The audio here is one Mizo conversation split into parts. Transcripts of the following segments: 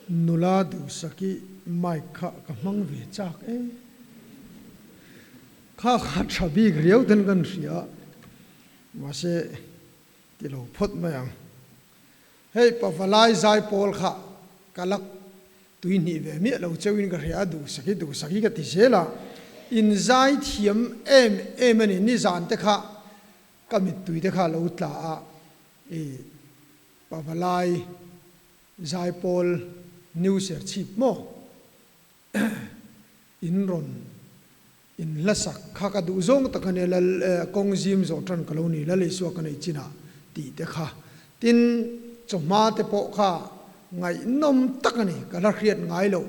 Nula duhsaki mic kha ka hmang ve chak e. Kha kha tha bik riau ten kan hria a, mahse ti lo phawt mai ang. Hei pavalai zai pawl kha ka la tui hnih ve miah lo cheuhin ka hria a, duhsaki duhsaki ka ti zel a, in zai thiam em em a ni, nizan te kha ka mittui te kha a lo tla a, i pavalai Zaipawl New Serchhip maw in rawn in hlasak kha ka duh zawng tak a nia Lal kawng zim zawh tan ka lo ni Lal Isua ka neih chinah tih te kha tin chawhma te pawh kha ngaihnawm tak a ni ka la hriat ngai loh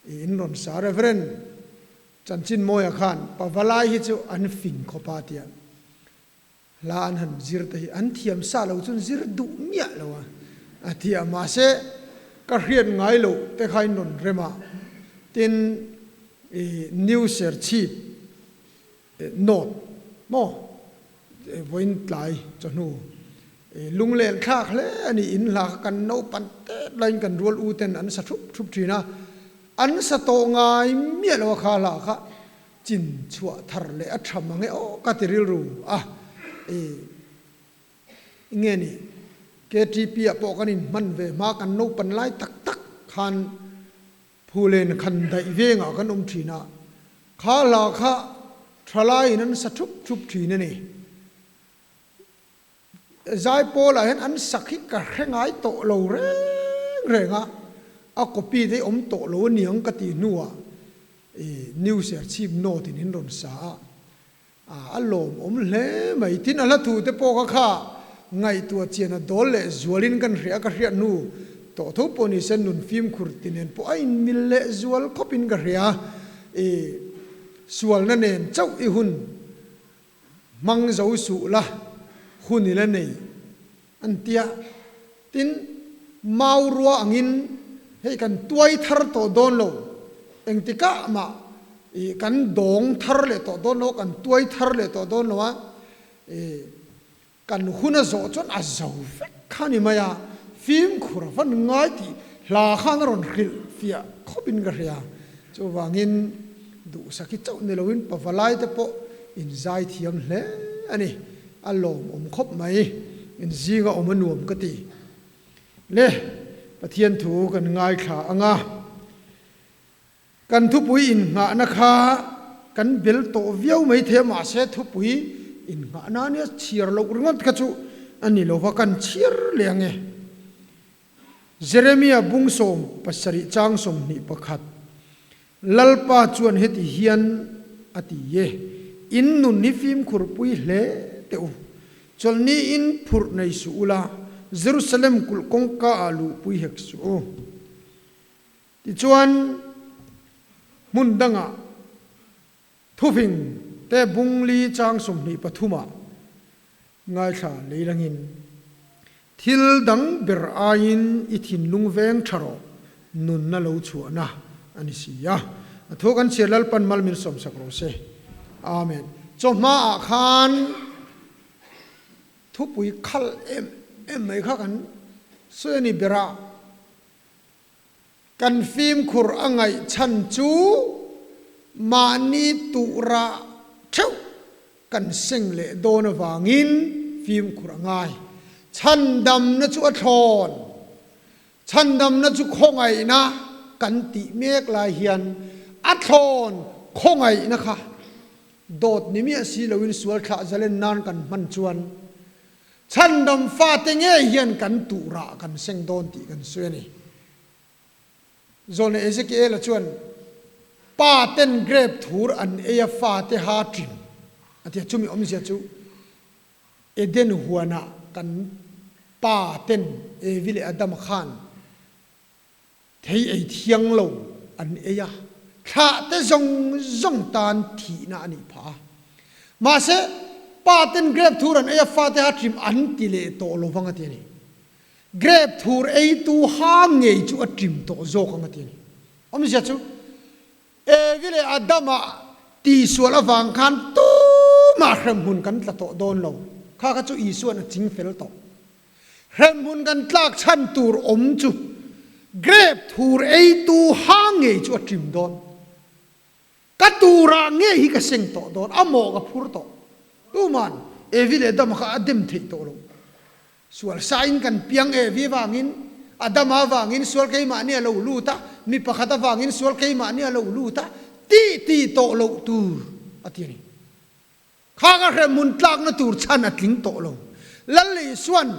in rawn sa Reverend Chanchinmawia khan Pavalai hi chu an fing khawp a tia Hla an han zir te hi an thiam sa lo chuan zir duh miah lo a, a ti a. Mahse, ka hriat ngai loh te kha in rawn rem a, tin i New Serchhip North maw vawiin tlai chawhnu i lunglen thlak hle a ni. In hla kha kan naupan tep laiin kan rual u ten an sa thup thup thin a, an sa tawh ngai miah lo a kha hla kha. Chin chhuah thar leh a tha mang e aw ka ti rilru a, i nge ni KTP ah pawh kan inhman ve hma kan naupan lai tak tak khan Phulen khan daih vengah kan awm thin a, kha hla kha thalaiin an sa thup thup thin a ni. Zaipawl ah hian an sak hi ka hre ngai tawh lo reng reng a, a copy te hi awm tawh lo aniang ka tih hnuah i New Serchhip note in in rawn sa a, a lawmawm hle mai. Tin a hla thu te pawh kha kha ngaihtuah chian a dawl leh zualin kan hria ka hriat hnu tawh tho pawh ni se nun fimkhur ti nen pawh a inmil leh zual khawpin ka hria. I sualna nen chauh i hun Hmang zo suh la, hun i la nei, an ti a. Tin, mau rua angin hei kan tuai thar tawh dawn lo, engtikah mah ih kan dawng thar leh tawh dawn lo, kan tuai thar leh tawh dawn lo a, ih kan hun a zawh chuan a zo vek kha ni mai a, fimkhur a van ngai tih hla khan a rawn hrilh fiah khawpin ka hria. Chuvangin duhsaki chauh ni loin pavalai te pawh in zai thiam hle a ni. A lawmawm khawp mai. In zinga awm a nuam ka ti. Le, Pathian thu kan ngaithla ang a. Kan thupui innghahna kha kan bel tawh viau mai thei a, mahse thupui innghahna ania chhiar loh ringawt kha chu a ni lo va, kan chhiar leh ang e. Jeremia bung 70 chang 21, Lalpa chuan heti hian a ti e, In nun hi fimkhurpui hle teh u, chawlhni in phurh nei suh ula, Jerusalem kulh kawngka ah luhpui hek suh u. Tichuan, hmun dangah Thufing te bung li chang 23 ah ngaithla lei langin, Thil dang ber aiin i thinlung veng tha rawh, nunna lo chhuahna a ni si a. A thu kan chhiar Lalpan mal min sawmsak rawh se. Amen. Chawhma ah khan thupui khal em em mai kha kan sawi a ni ber a. Kan fimkhur a ngaih chhan chu mahni tuhrah theuh kan seng leh dawn avangin fimkhur a ngai. Chhandamna chu a thlawn. Chhandamna chu khawngaihna kan tih mek lai hian a thlawn khawngaihna kha dawt ni miah si loin sual thlah zalen nan kan hman chuan Chhandam fate ngei hian kan tuhrah kan seng dawn tih kan sawi a ni. Zawlna Ezekiela chuan, Pa ten grep thur an ei a fate ha ṭin a ti a, chumi awmzia chu Eden huanah kan pa ten Evi leh Adama khan thei ei thiang lo an ei a, thlah te zawng zawng tan thihna a nih phah a. Mahse, pa ten grep thur an ei a, fate ha ṭim an ti leh tawh lo vang a ti a ni. Grep thur eitu ha ngei chu a ṭim tawh zawk ang a ti a ni. Awmzia chu, Evi leh Adama tihsual avang khan tumah hremhmun kan tla tawh dawn lo. Kha kha chu Isua'n a ching fel tawh. Hremhmun kan tlak chhan tur awm chu Grep thur eitu ha ngei chu a ṭim dawn. Ka turah ngei hi ka seng tawh dawn, a mawh ka phur tawh. Tuman Evi leh Adama kha a dem theih tawh lo. Sual sain kan piang Evi avangin, Adama avangin sual keimahni a lo lut a, mi pakhat avangin sual keimahni a lo lut a, tih tih tawh loh tur a ti a ni. Kha ka hremhmun tlakna tur chhan a tling tawh lo. Lal Isua'n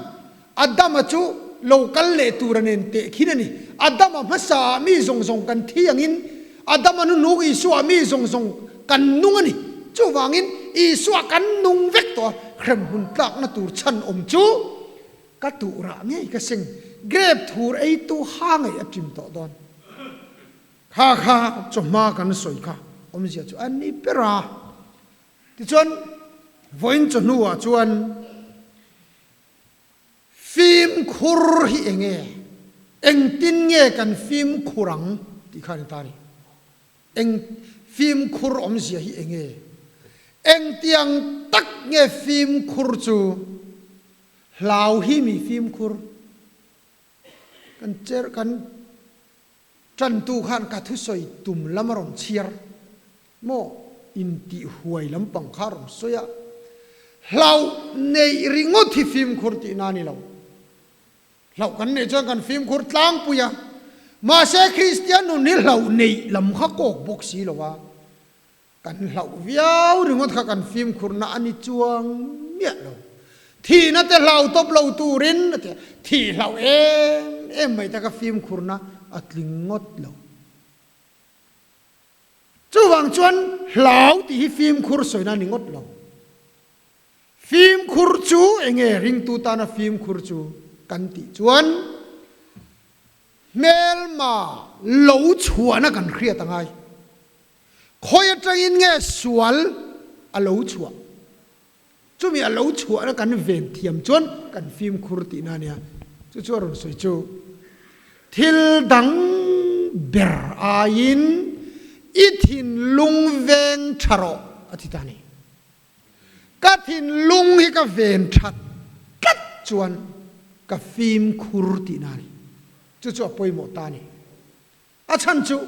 Adama chu lo kal leh tur a nen teh khin a ni. Adama hmasaah mi zawng zawng kan thi angin Adama nuhnuk Isuaah mi zawng zawng kan nung a ni. Chuvangin Isua kan nung vek tawh a, hremhmun tlakna tur chhan awm chu ka tuhrah ngei ka seng. Grep thur eitu ha ngei a ṭim tawh dawn. Kha kha chawhma kan sawi kha awmzia chu a ni ber a. Tichuan, vawiin chawhnuah chuan fimkhur hi eng nge? Engtin nge kan fimkhur ang tih kha a ni ta a ni. Eng fimkhur awmzia hi eng nge? Engtiang tak nge fimkhur chu? Hlau hi mi fimkhur. Kan cher kan Ṭantu khan ka thusawi tum lam a rawn chhiar maw? Intih huai lampang kha a rawn sawi a, hlauh neih ringawt hi fimkhur tihna a ni lo. Hlauh kan neih chuan kan fimkhur tlangpui a, mahse Kristian nun hi hlauh neih lam kha kawk bawk si lo a, Kan hlauh viau ringawt kha kan fimkhurna a ni chuang miah lo. Thihna te hlau tawp lo turin a ti a, thih hlauh em em mai te kha fimkhurna a tling ngawt lo. Chuvang chuan hlau tih hi fimkhur sawina a ni ngawt lo. Fimkhur chu eng nge ringtu tana fimkhur chu kan tih chuan hmelma lo chhuahna kan hriat a ngai. Khawi atangin nge sual a lo chhuah? Chumi a lo chhuahna kan ven thiam chuan kan fimkhur tihna a nia. Chu chu a rawn sawi chu. Thil dang ber aiin i thinlung veng tha rawh a ti ta a ni. Ka thinlung hi ka ven that tlat chuan ka fimkhur tihna a ni. Chu chu a pawimawh ta a ni. A chhan chu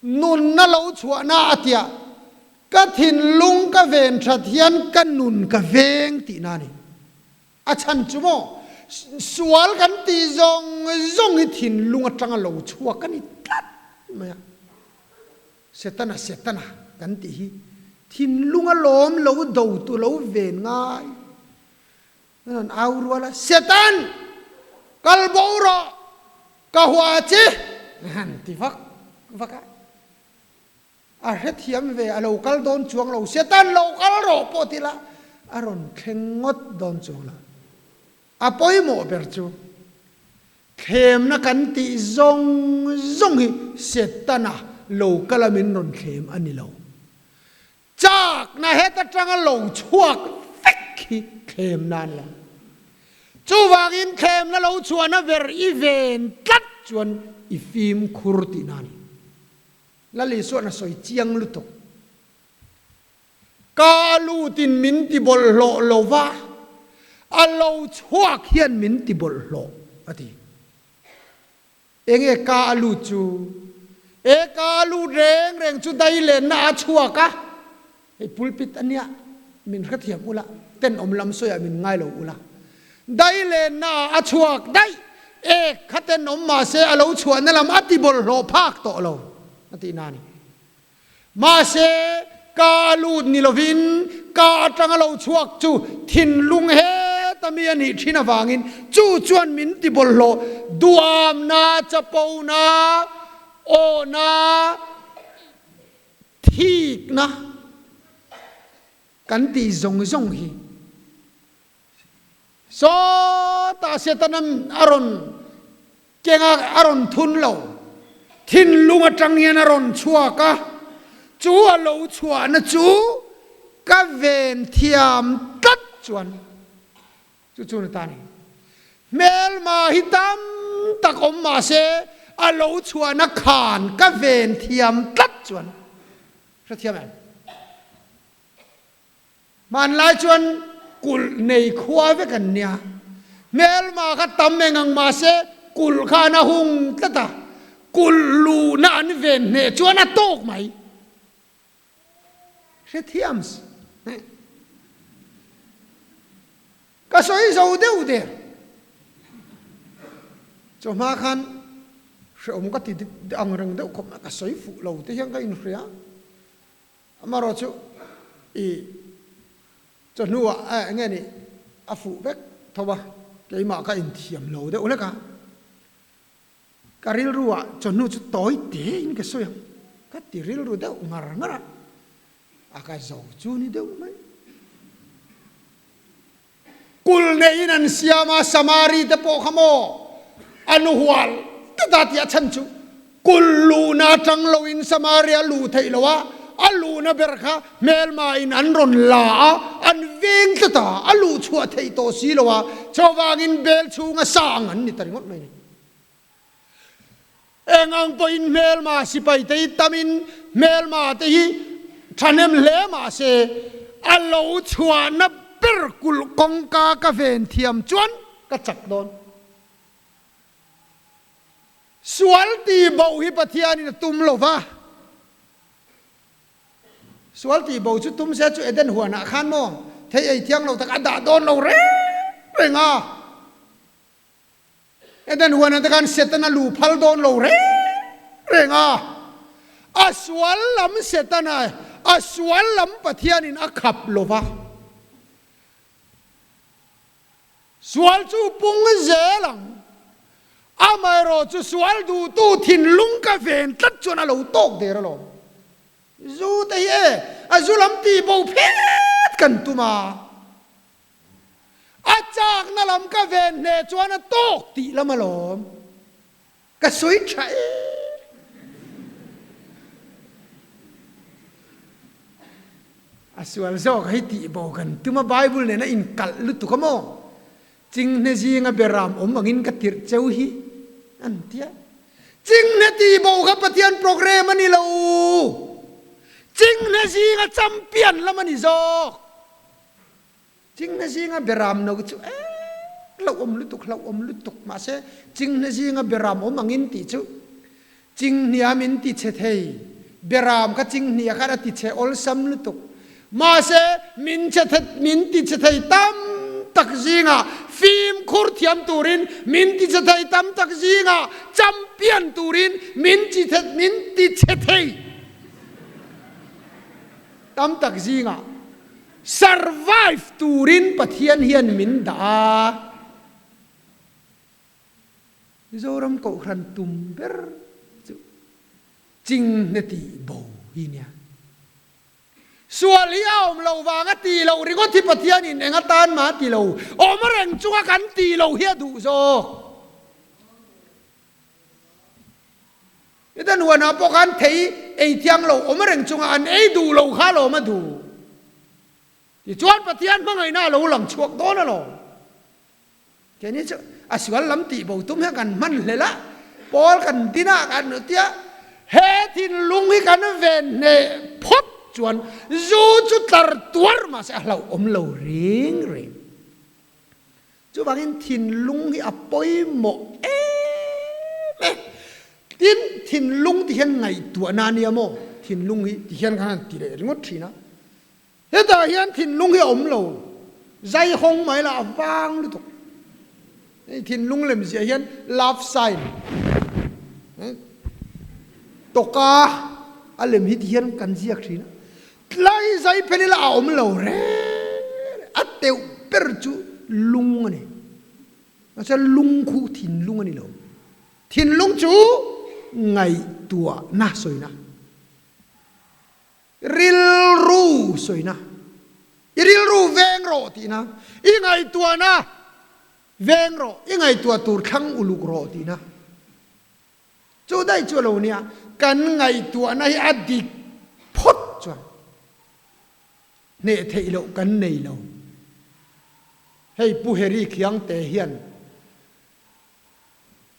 nunna lo chhuahna a tia, ka thinlung ka ven that hian ka nun ka veng tihna a ni. A chhan chu maw, sual kan tih zawng zawng hi thinlung atanga lo chhuak a ni tlat mai a. Setana, Setana kan tih hi thinlung a lawm lo do tu lo ven ngai. An rawn au rual a, Satan! Kal bo rawh! Ka hua che! A han ti vak vak a. A hrethiam ve, a lo kal dawn chuang lo, Satan lo kal rawh pawh ti la, a rawn thleng ngawt dawn chuang lo. A pawimawh ber chu, thlemna kan tih zawng zawng hi Setana lo kal a min rawn thlem a ni lo. Chakna heta tanga lo chhuak vek hi thlemna an la. Chuvangin thlemna lo chhuahna ber i ven tlat chuan i fimkhur tihna a ni. Lal Isuan a sawi chiang lutuk. Ka lutin min ti bawlhhlawh lo va, a lo chhuak hian min ti bawlhhlawh a ti. Enge ka a lut chu? E ka a lut reng reng chu dai lenna a chhuak a, hei pulpit a nia, min hrethiam ula, tenawm lam sawiah min ngai lo ula. Dai lenna ah a chhuak daih, ek kha tenawm mahse a lo chhuahna lam a ti bawlhhlawh phak tawh lo a tihna a ni. Mahse, ka a lut ni lovin ka atanga lo chhuak chu thinlung heta mi a nih thin avangin chu chuan min ti bawlhhlawh duamna, chapona, awhna, thikna kan tih zawng zawng hi Sawtah Setanan a rawn keng a, a rawn thun lo. Thinlung atang hian a rawn chhuak a, chu a lo chhuahna chu ka ven thiam tlat chuan chu chu ni ta ni. Hmelma hi tam tak awm mah se a lo chhuahna khan ka ven thiam tlat chuan hrethiam em? Hmanlai chuan kulh nei khua vek an nia. Hmelma kha tam eng ang mahse Kulh khan a hung tlat a, kulh luhna an ven hneh chuan a tawk mai. Hrethiams. Ka sawi zo deuh der. Chawhma khan hreawm ka ti ang reng deuh khawp mai, ka sawi fuh lo te hian ka inhria. Amaherawh chu i chawhnuah eh enge ni a fuh vek tho a, keimah ka inthiam lo deuh hlek a. Ka rilruah chawhnu chu tawi tein ka sawi ang, ka ti rilru deuh ngar ngar a, a ka zo chu ni deuh mai. Kul neiin an siam a, Samari te pawh kha maw an hual tlat a tih a chhan chu kul luhna atang loin Samaria luh theih lo a, a luhna ber kha hmelma in an rawn la a, an veng tlat a, a luh chhuah theih tawh si lo a, chuvangin bel chhunga sa ang an ni ta ringawt mai a ni. Eng ang pawhin hmelma sipaite hi tamin hmelma te hi thahnem hle mah se, a lo chhuahna ber kulh kawngka ka ven thiam chuan ka chak dawn. Sual tih bo hi Pathianin a tum lo va. Sual tih bo chu tum se chu Eden huanah khan maw thei ei thiang lo tak a dah dawn lo reng reng a. Eden huanah te khan Setana lu phal dawn lo reng reng a, a sual lam Setana, a sual lam Pathianin a khap lo va. Sual chu pung zel ang, amaherawh chu sual duhtu thinlung ka ven tlat chuan a lo tawk der alawm. Zu te hi e, a zu lam tih bo phet kan tum a. A chakna lam ka ven hneh chuan a tawk tih lam alawm. Ka sawi tha e. A sual zawk hei tih bo kan tum a, Bible nen a inkalh lutuk a maw? Chinghne zinga beram awm angin ka tirh cheu hi an tia. Chinghne tih bo kha Pathian program a ni lo. Chinghne zinga champion lam a ni zawk. Chinghne zinga beram no chu eh hlauhawm lutuk hlauhawm lutuk mahse chinghne zinga beram awm angin tih chu chinghnia min ti chhe thei beram kha chinghnia khan a ti chhe awlsam lutuk mahse min chhe min ti chhe thei tam tak zinga fimkhur thiam turin min ti chhe thei tam tak zinga champion turin min chi min ti chhe thei tam tak zinga Survive turin Pathian hian min dah a. Mizoram Kohhran tum ber chu Chinghne tih bo hi nia. Sual hi a awm loh vanga tih loh ringawt hi Pathianin eng atan mah a ti lo. Awm reng chunga kan tih loh hi a duh zawk. Eden huanah pawh khan thei ei thiang lo awm reng chunga an ei duh lo kha alawm a duh. Tichuan Pathian hmangaihna a lo lang chhuak dawn alawm. Keini chu a sual lam tih bo tum hian kan hman hlel a, pawl kan din a kan tia he thinlung hi kan ven hneh phawt chuan zu chu tlar tuar mahse a hlauhawm lo reng reng. Chuvangin thinlung hi a pawimawh em e. Tin, thinlung ti hian ngaihtuahna a nia maw? Thinlung hi ti hian khan han ti leh ringawt thin a. Hetah hian thinlung hi a awm lo. Zai hawng mai lah a vang lutuk. Hei thinlung lem ziah hian love sign tawka a lem hi ti hian kan ziak thin a. Tlai zai phel ila a awm lo reng reng. A teuh ber chu lung a ni. Mahse lung khu thinlung a ni lo. Thinlung chu ngaihtuahna sawina, rilru sawina, i rilru veng rawh tihna, i ngaihtuahna veng rawh, i ngaihtuah tur thlang uluk rawh tihna. Chu daih chu a lo nia, kan ngaihtuahna hi a dik phawt chuan hneh theih loh kan nei lo. Hei Pu Harry Khiangte hian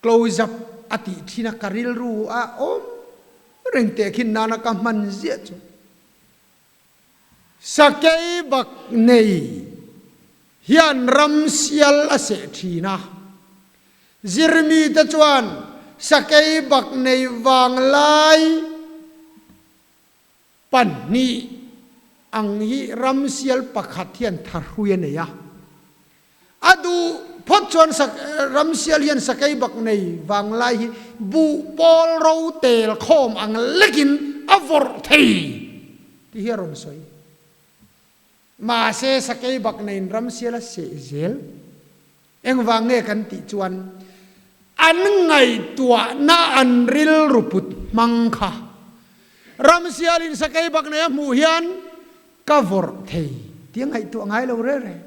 close up a tih thin a, ka rilru a awm reng teh khin nana ka hman ziah chu. Sakei bak nei hian ram sial a seh thin a. Zirmite chuan sakeibaknei vanglai 2 ang hi ramsial pakhat hian thahrui a nei a. A duh phawt chuan ramsial hian sakeibaknei vanglai hi buh pawl ro tel khawm ang lekin a vawrh thei tih hi a rawn sawi. Mahse, sakeibakneiin ramsial a seh zel. Engvang nge kan tih chuan an ngaihtuahna an rilru put hmang kha ramsialin sakeibaknei a hmuh hian ka vawrh thei tih a ngaihtuah ngai lo reng reng.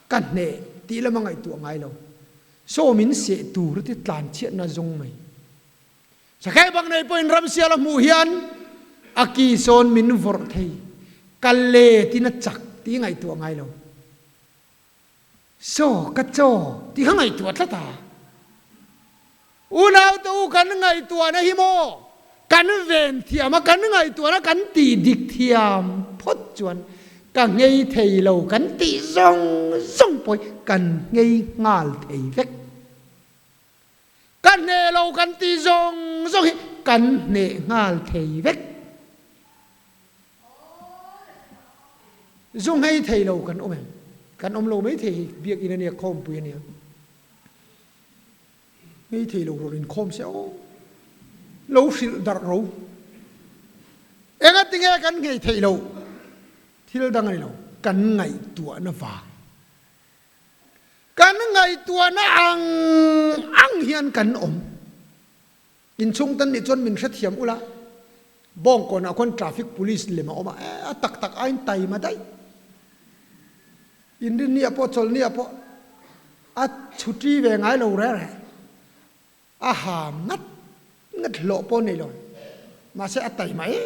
Ka hneh tih lam a ngaihtuah ngai lo. Sawmin seh tur ti tlanchhiatna zawng mai. Sakeibaknei pawhin ramsial a hmuh hian a ki sawn min vawrh thei, ka letin a chak tih a ngaihtuah ngai lo. Saw ka chaw tih kha ngaihtuah tlat a. Unaute u kan ngaihtuahna hi maw kan ven thiam a, kan ngaihtuahna kan tih dik thiam phawt chuan ka nghei thei lo kan tih zawng zawng pawh hi kan nghei nghal thei vek. Ka hneh lo kan tih zawng zawng hi kan hneh nghal thei vek. Zu nghei thei lo kan awm em? Kan awm lo mai thei hi biakinn a nia, khawmpui a nia. Nghei thei lo rawn inkhawm se aw. Lo hrilh darh ro. Engatinge kan nghei theih loh? Thil dang a ni lo, kan ngaihtuahna vang. Kan ngaihtuahna ang ang hian kan awm. Inchhung tan nih chuan min hrethiam ula, Bawngkawnah khuan traffic police lem a awm a, eh a tak tak aiin taima daih. Inrinni ah pawh chawlhni ah pawh a chhuṭi ve ngai lo reng reng. A ham ngat ngat hlawh pawh nei lo. Mahse a taima em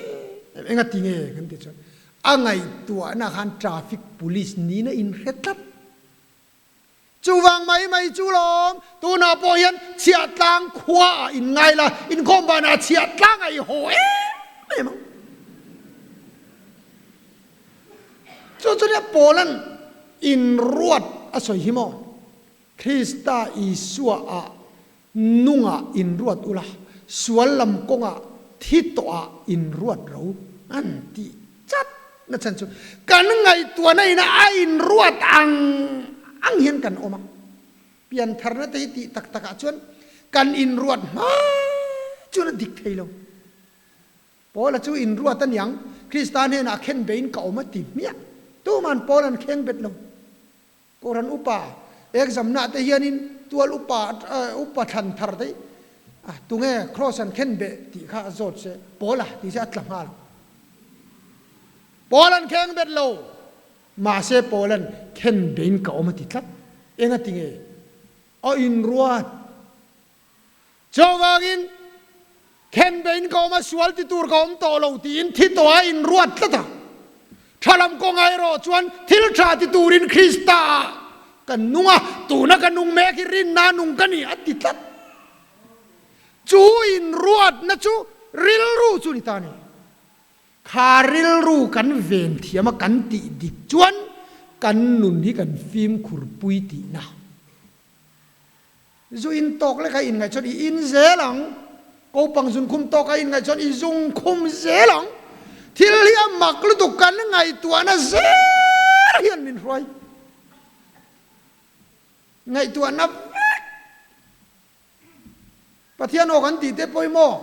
em eng a ti nge kan ti chuan a ngaihtuahna khan traffic police niin a inhre tlat. Chuvang mai mai chu lawm tunah pawh hian chhiahtlang khua ah in ngai la, inkhawm banah chhiahtlang ah i haw em em ang. Chu chu nia Paula'n inruat a sawi hi maw? Krista Isua ah nungah inruat ula, sual lam kawngah thi tawhah inruat ro an tih chat na chhan chu kan ngaihtuahna ina a inruat ang ang hian kan awm a. Piantharna te hi tih tak takah chuan kan inruat hma chuan a dik thei lo. Paula chu inruat a niang, Krista hnenah khen bein ka awm a ti hmiah. Tuman Paul an kheng bet lo. Kohhran upa exam na te hianin tual upa upa thlan thar te a tunge cross an khen beh tih kha a zawt se Paula tih se a tla nghal. Paul an kheng bet lo mahse Paul an khen bein ka awm a ti tlat. Enga tinge a inruat Chuvangin khen bein ka awm a, sual ti tur ka awm tawh lo tiin thi tawh a inruat tlat a. Tha lam kawng erawh chuan thil tha ti turin Krista ah kan nung a, tuna ka nung mek hi rinna nung ka ni a ti tlat. Chu inruatna chu rilru chu ni ta a ni. Kha rilru kan ven thiam a kan tih dik chuan kan nun hi kan fimkhur pui tihna. Zu in tawk lek a inngaih chuan i in zel ang, kopang zunkhum tawk a inngaih chuan i zungkhum zel ang. Thil hi a mak lutuk kan ngaihtuahna zel hian min hruai. Ngaihtuahna vek. Pathian aw kan tih te pawimawh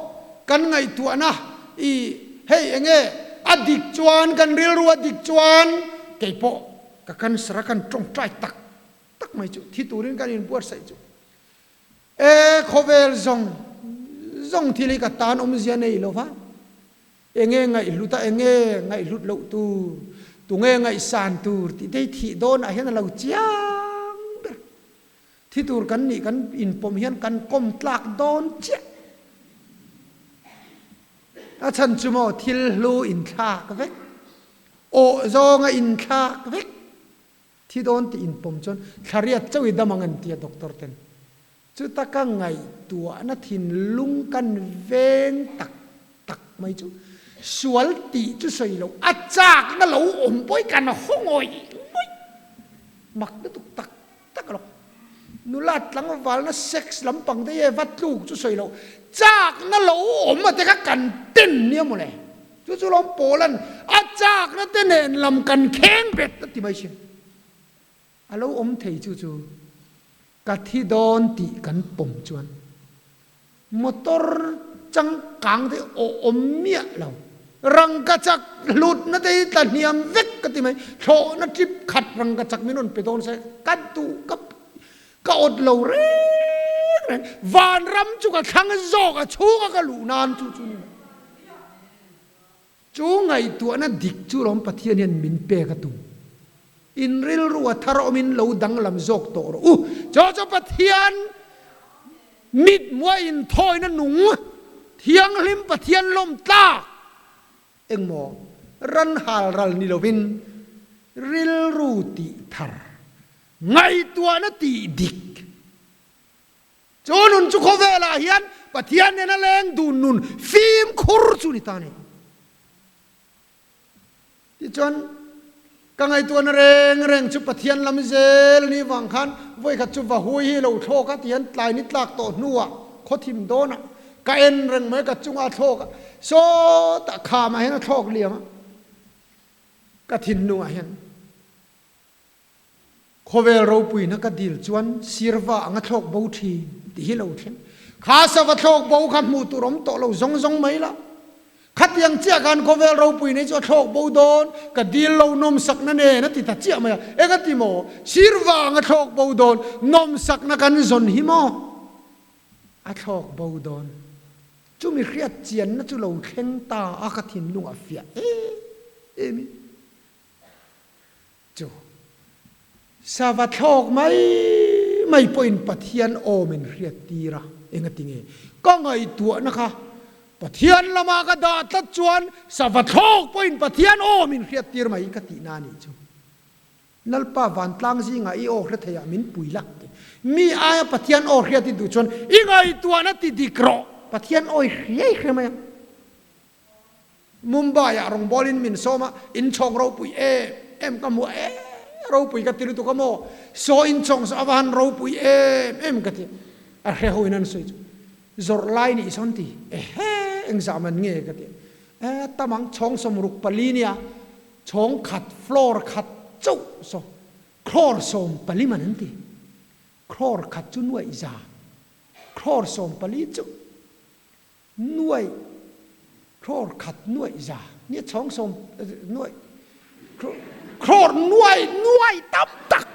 kan ngaihtuahna i hei enge a dik chuan kan rilru a dik chuan keipawh ka cancer a kan tawngtai tak tak mai chu thi turin kan inbuatsaih chu e khawvel zawng zawng thil hi ka tan awmzia nei lo va, enge ngaihhlut a enge ngaihhlut loh tur, tunge ngaihsan tur tih te hi thih dawnah hian a lo chiang ber. Thi tur kan nih kan inpawm hian kan kawm tlak dawn chiah. A chhan chu maw thil hlu inthlak vek, awh zawnga inthlak vek. Thi dawn tih inpawm chuan thlariat chauh i dam ang an ti a doctor ten. Chuta ka ngaihtuahna thinlung kan veng tak tak mai chu sual tih chu sawi loh a chakna lo awm pawh hi kan haw ngawih ngawih mak lutuk tak tak alawm. Nula tlangvalna sex lampang te hi va tluk chu sawi loh chakna lo awm a te kha kan ten nia mawle. Chu chu lawm Paula'n a chakna te nen lam kan kheng bet a ti mai thin. A lo awm thei chu chu ka thi dawn tih kan pawm chuan motor changkang te awm miah lo, rangkachak hlutna te hi tla hniam vek ka ti mai, thlawhna trip khat rangkachak min rawn pe dawn se ka duh ka ka awt lo reng reng, vanram chu ka thlang zawk a chhunga ka luh nan chu chu ni mai. Chu ngaihtuahna dik chu lawm Pathian hian min pek a tum. In rilru a thar awmin lo danglam zawk tawh rawh u. Chu chu Pathian mithmuha inthawina nung, thianghlim Pathian lawm tlak engmaw ran hal ral ni lovin rilru tih thar, ngaihtuahna tih dik. Chu nun chu khawvelah hian Pathian nena leng dun nun fimkhur chu ni ta ni. Tichuan, ka ngaihtuahna reng reng chu Pathian lam zel ni vang khan vawikhat chu Vahui hi lo thlawk a tihian tlai ni tlak tawh hnuah khawthim dawnah ka en reng mai ka chunga a thlawk a, sawtah khamah hian a thlawk liam a, ka thinlungah hian. Khawvel ropuina ka dil chuan sirva anga thlawk bo thin tih hi lo thleng. Kha sava thlawk bo kha hmuh tur awm tawh lo zawng zawng mai la. Khatiang chiah khan khawvel ropuina hi chu a thlawk bo dawn, ka dil lo nawmsakna nen a ti ta chiah mai a. Eng a ti maw? Sirva anga thlawk bo dawn, nawmsakna kan zawn hi maw? A thlawk bo dawn. Chumi hriat chianna chu lo thleng ta a ka thinlung a fiah em em in. Chu sava thlawk mai mai pawhin Pathian awm in hriat tir a, engati nge? Ka ngaihtuahna kha Pathian lama ka dah tlat chuan sava thlawk pawhin Pathian awm in hriat tir mai ka tihna a nih chu. Lalpa vantlang zingah i aw hre theiah min pui la ti. Mi aia Pathian aw hriat i duh chuan i ngaihtuahna ti dik rawh. Pathian aw i hriai hre mai ang. Mumbai ah rawngbawl in min sawm a, inchhawng ropui em em ka hmu a, e ropui ka ti lutuk a maw, saw inchhawng saw a va han ropui em em ka ti, a hre ho in an sawi chu zawrh lai nih sawn ti, ehe engzah man nge ka ti, e tam ang chhawng 64 nia, chhawng khat floor khat chauh saw crore 14 man an ti, crore khat chu nuaih za, crore 14 chu. Nuaih crore khat nuaih za nia chhawng sawm nuaih crore nuaih nuaih tam tak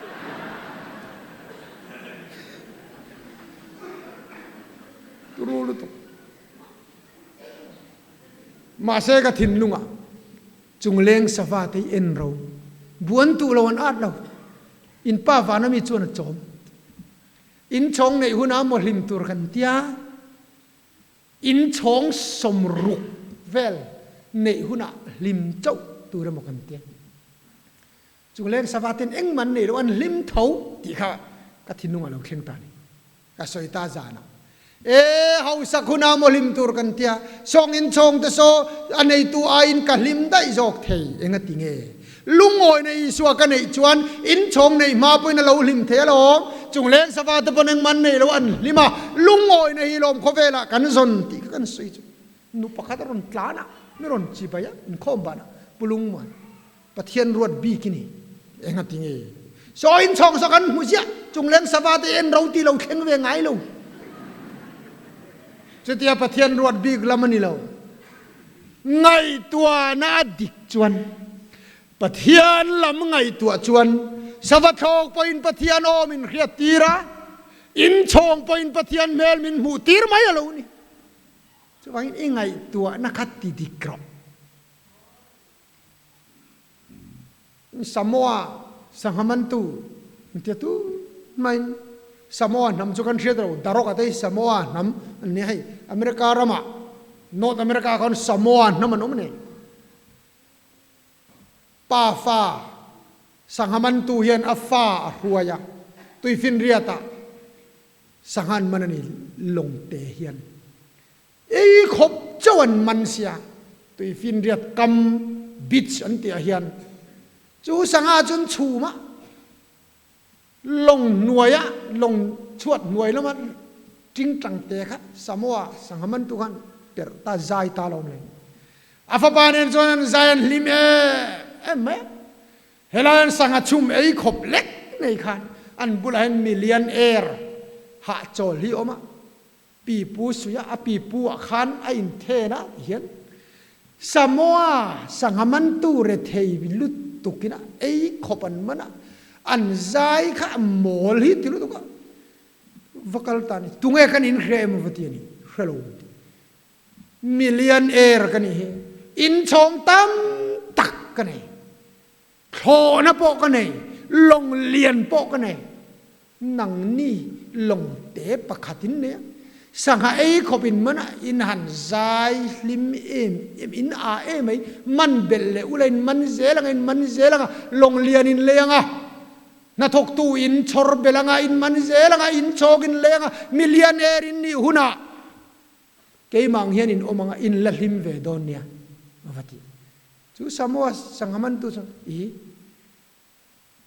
turu lutuk mahse ka thinlungah chungleng sava te hi en ro buan tuh lo an at lo in pa vana mi chuan a chawm in chhawng neih hunah maw hlim tur kan tia. Inchhawng 60 vel neih hunah hlim chauh tur emaw kan tia. Chungleng sava ten engmah an neih loh an hlim tho tih kha ka thinlungah lo thleng ta a ni. Ka sawi ta zanah. E hausak hunah maw hlim tur kan tia, sawng inchhawng te saw a neitu aiin ka hlim daih zawk thei engati nge? Lungawina Isua ka neih chuan inchhawng neih hma pawhin a lo hlim thei alawm. Chungleng sava te pawn engmah an neih lo an hlim a, lungawina hi lawm khawvelah kan zawn tih kha kan sawi chu. Nu pakhat a rawn tlan a, mi rawn chibai a, inkhawm banah Pu Lungmuan, Pathian ruat bik i ni, engati nge? Saw inchhawng saw kan hmu ziah, chungleng sava te en ro ti lo thleng ve ngai lo. Chutia Pathian ruat bik lam a ni lo. Ngaihtuahna a dik chuan, Pathian lam ngaihtuah chuan sava thlawk pawhin Pathian aw min hriat tir a, inchhawng pawhin Pathian hmel min hmuh tir mai a lo ni. Chuvangin i ngaihtuahna kha ti dik rawh. Samoa sangha mantu intia tu maiin Samoa hnam chu kan hriat lo, Darok ate hi Samoa hnam an nia hei, America ramah North America khan Samoa hnam an awm a ni. Pa fa sangha mantu hian a fa a hruai a, tuifinriatah sangha an man a ni lawngte hian. Ei khawp chauh an man sia, tuifinriat kam beach an tih ah hian chu sangha chu an chhum a. Lawng hnuaia lawng chhuat hnuai lama tingtang te kha Samoa sangha mantu khan perh ta zai ta lawm le. A fapa nen chuan an zai an hlim em em mai a. Helai an sangha chhum ei khawp lek nei khan an bulah hian million air hahchawl hi a awm a. Pipu suia a pipu ah khan a inthen a ti hian Samoa sangha mantu rethei lutuk in a ei khawp an man a, an zai kha a mawl hi ti lutuk a va kal ta a ni. Tunge kan in hre emaw va ti a ni, hre lo an ti. Millionaire ka nih hi, inchhawng tam tak ka nei. Thlawhna pawh ka nei, lawng lian pawh ka nei. Nangni lawng te pakhat in nei a, sangha ei khawp in man a, in han zai hlim em em, in ah em mai, man belh leh ula in man zel anga, in man zel anga, lawng lian in lei anga, hnathawktu in chhawr belh anga, in man zel anga, in chhawk in lei anga, mi lian er in nih hunah keimah ang hian in awm anga, in la hlim ve dawn nia, a va ti. Chu Samoa sangha mantu chuan, I,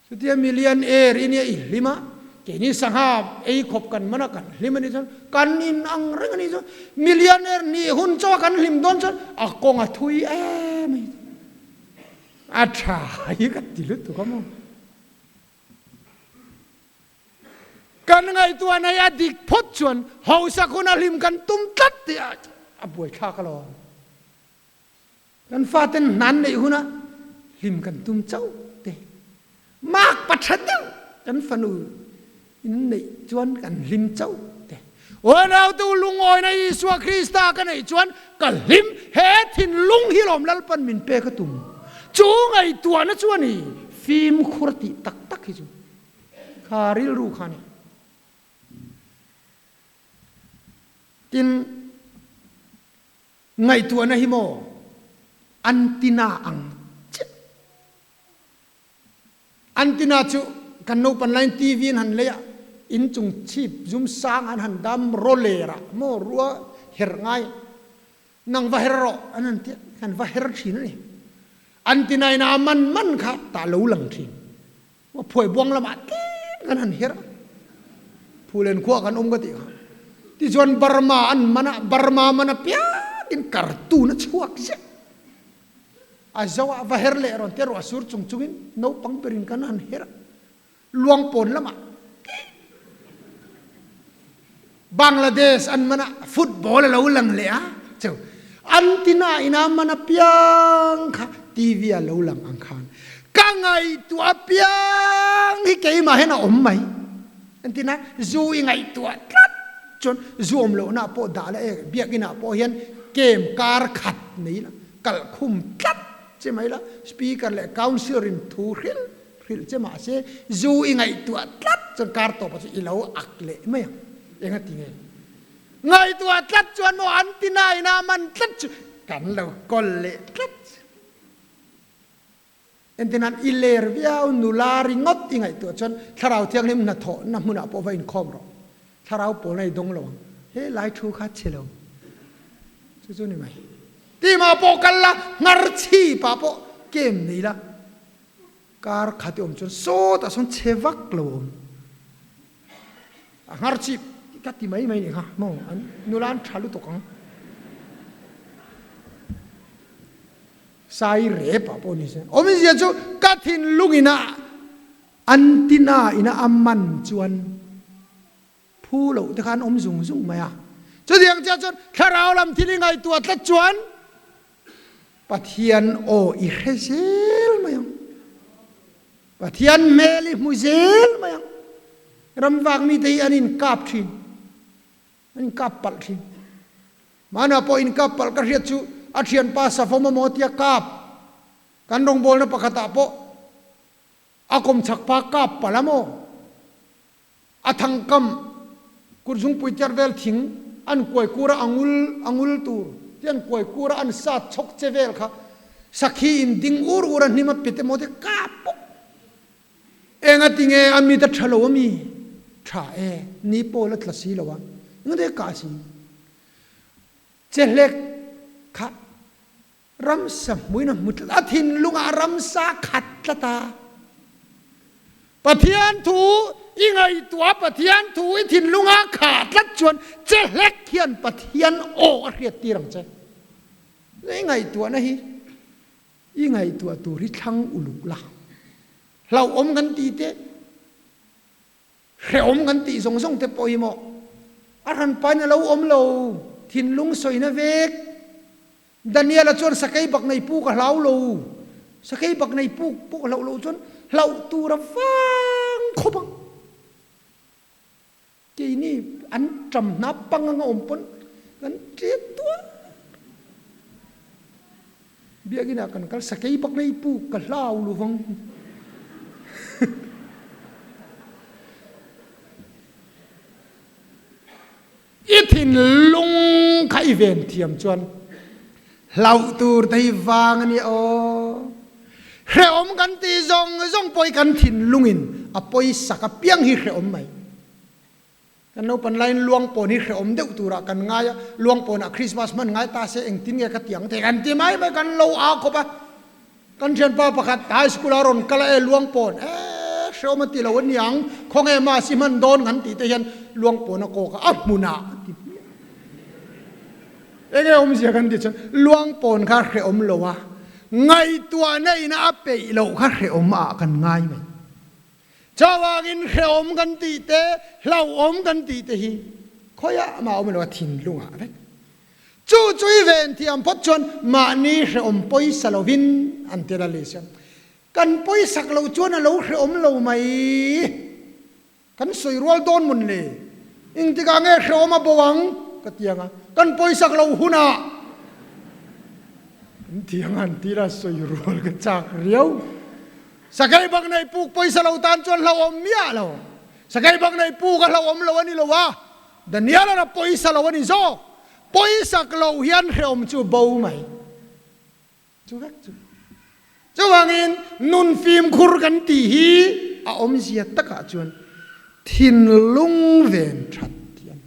chutia million air i nia i hlim a, keini sangha ei khawp kan man a, kan hlim a nih chuan kan in ang reng a nih chuan millionaire nih hun chaw a kan hlim dawn chuan a kawng a thui em a A tha hi ka ti lutuk a maw. Kan ngaihtuahna hi a dik phawt chuan hausak hun a hlim kan tum tlat tih a buaithlak alawm. Kan faten hnan neih hunah hlim kan tum chauh te. Mak pa tha deuh kan fanu in neih chuan kan hlim chauh te. Unautu lungawina Isua Krista ka neih chuan ka hlim he thinlung hi lawm Lalpan min pek a tum. Chu ngaihtuahna chu a ni fimkhur tih tak tak hi chu kha rilru kha a ni. Tin. Ngaihtuahna hi maw antina ang chiah. Antina chu kan naupan laiin TV an han lei a, inchung chhip zum sang an han dam rawler ah maw rua her ngai nang va her rawh an han tia kan va her thin a ni. Antina in a man man kha tah lo lang thin. Maw phuai buang lamah tlem kan han her a, Phulen khua kan awm ka tih kha. Tichuan Burma an man a, Burma man apiangin cartoon a chhuak ziah. A zo ah va her leh rawn te ruah sur chung chungin naupang berin kan han her a, luang pawn lamah tlem. Bangladesh an man a, football a lo lang leh a, cheu an tina ina man apiang kha TV a lo lang ang khan ka ngaihtuah apiang hi keimah hian a awm mai. An tina zu i ngaihtuah tlat chuan zu awm lohna pawh dah la e, biakinah pawh hian kem kar khat nei la, kalhkhum tlat che mai la, speaker leh councillor in thu hrilh Hrilh che mahse zu i ngaihtuah tlat chuan kar tawpah chu i lo ak leh mai ang. Eng a ti nge? Ngaihtuah tlat chuan maw an ti na ina man tlat chu kan lo kawl leh tlat. Entirnan i ler viau nula ringawt i ngaihtuah chuan Thlarau Thianghlim hnathawhna hmunah pawh va inkhawm rawh. Thlarau pawlna i dawng lo ang. He lai thu kha chhe lo. Chu chu ni mai. Tima pawh kal la, nghar chhipah pawh kem nei la. Kar khat i awm chuan sawtah sawn chhe vak lo awm. A nghar chip ka ti mai mai nih kha maw an nula an tha lutuk ang. Sai rep ah pawh ni se. Awmzia chu ka thinlung ina an tina ina a man chuan phu loh te kha an awm zung zung mai a. Chutiang chiah chuan thlarau lam thil i ngaihtuah tlat chuan Pathian aw i hre zel mai ang. Pathian hmel i hmu zel mai ang. Ramvak mite hi an inkap thin. An inkap palh thin. Mahna pawh inkap palh ka hriat chu a thianpa Savawm amaw tia kap kan rawngbawlna pakhatah pawh a kawmchhak pa kap palh a maw? A thangkam kutzungpui cher vel thing an kuai kur a, a ngul a ngul tur te an kuai kur a, an sat chhawk che vel kha sakhi in ding ur ur a hnim a pet emaw te kap bawk. Enga tinge a mit a tha lo ami? Tha e, ni pawl a tla si lo a, enga te kah si? Che hlek kha Ramsa hmuin a hmu tlat a, thinlungah ramsa khat tlat a. Pathian thu i ngaihtuah Pathian thu i thinlunga khah tlat chuan che hlek hian Pathian aw a hriat tir ang che. I ngaihtuahna hi i ngaihtuah tur hi thlang uluk la. Hlauhawm kan tih te, hrehawm kan tih zawng zawng te pawh hi maw a hranpain a lo awm lo, thinlung sawina vek. Daniel-a chuan sakei bak nei puk a hlau lo. Sakei bak nei puk pawh hlauh loh chuan hlauh tur a vang khawp ang. Keini an ṭam hna pang anga awm pawn kan ṭiat tuar. Biakinn ah kan kal sakei bak nei puk ka hlau lo vang. I thinlung kha i ven thiam chuan hlauh tur te hi vang a ni aw. Hrehawm kan tih zawng zawng pawh hi kan thinlungin a pawisak apiang hi hrehawm mai. Kan naupan laiin luangpawn hi hrehawm deuh turah kan ngai a, luangpawnah Christmas hman ngai ta se engtin nge ka ti ang thei kan ti mai mai kan lo au khawp a. Kan thianpa pakhat high school a rawn kal a e Luangpawn e hreawm a ti lo a niang khawnge mass i hman dawn kan tih te hian Luangpawn a kawk a a hmunah a ti hmiah. Enge awmzia kan tih chuan Luangpawn kha hreawm lo a ngaihtuah neihna a peih loh kha hreawm ah kan ngai mai. Chuvangin hreawm kan tih te hlauhawm kan tih te hi khawiah mah awm lo a thinlungah vek. Chu chu i ven thiam phawt chuan mahni hrehawm pawisa lovin an ti la leh. Kan pawisak lo chuan a lo hrehawm lo mai. Kan sawi rual dawn mawn le. Engtikah nge hrehawm a bo ang ka ti ang a, kan pawisak lo hunah kan ti ang an ti la sawi rual ka chak riau. Sakei bak nei puk pawisa lo tan chuan hlauhawm miah lo. Sakei bak nei puk a hlauhawm lo a ni lo a. Daniel-a ra pawisa lo a ni zawk. Pawisak lo hian hrehawm chu bo mai. Chu vek chu. Chuvangin nun fimkhur kan tih hi a awmzia takah chuan thinlung ven that tih a ni.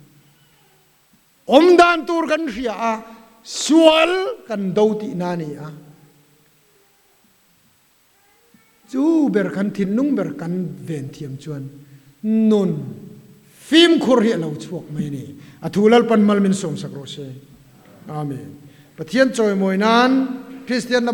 Awm dan tur kan hria a, sual kan do tihna a ni a. Chu ber kan thinlung ber kan ven thiam chuan nun fimkhur hi a lo chhuak mai a ni. A thu Lalpan mal min sawmsak rawh se. Amen. Pathian chawimawi nan Kristian lam.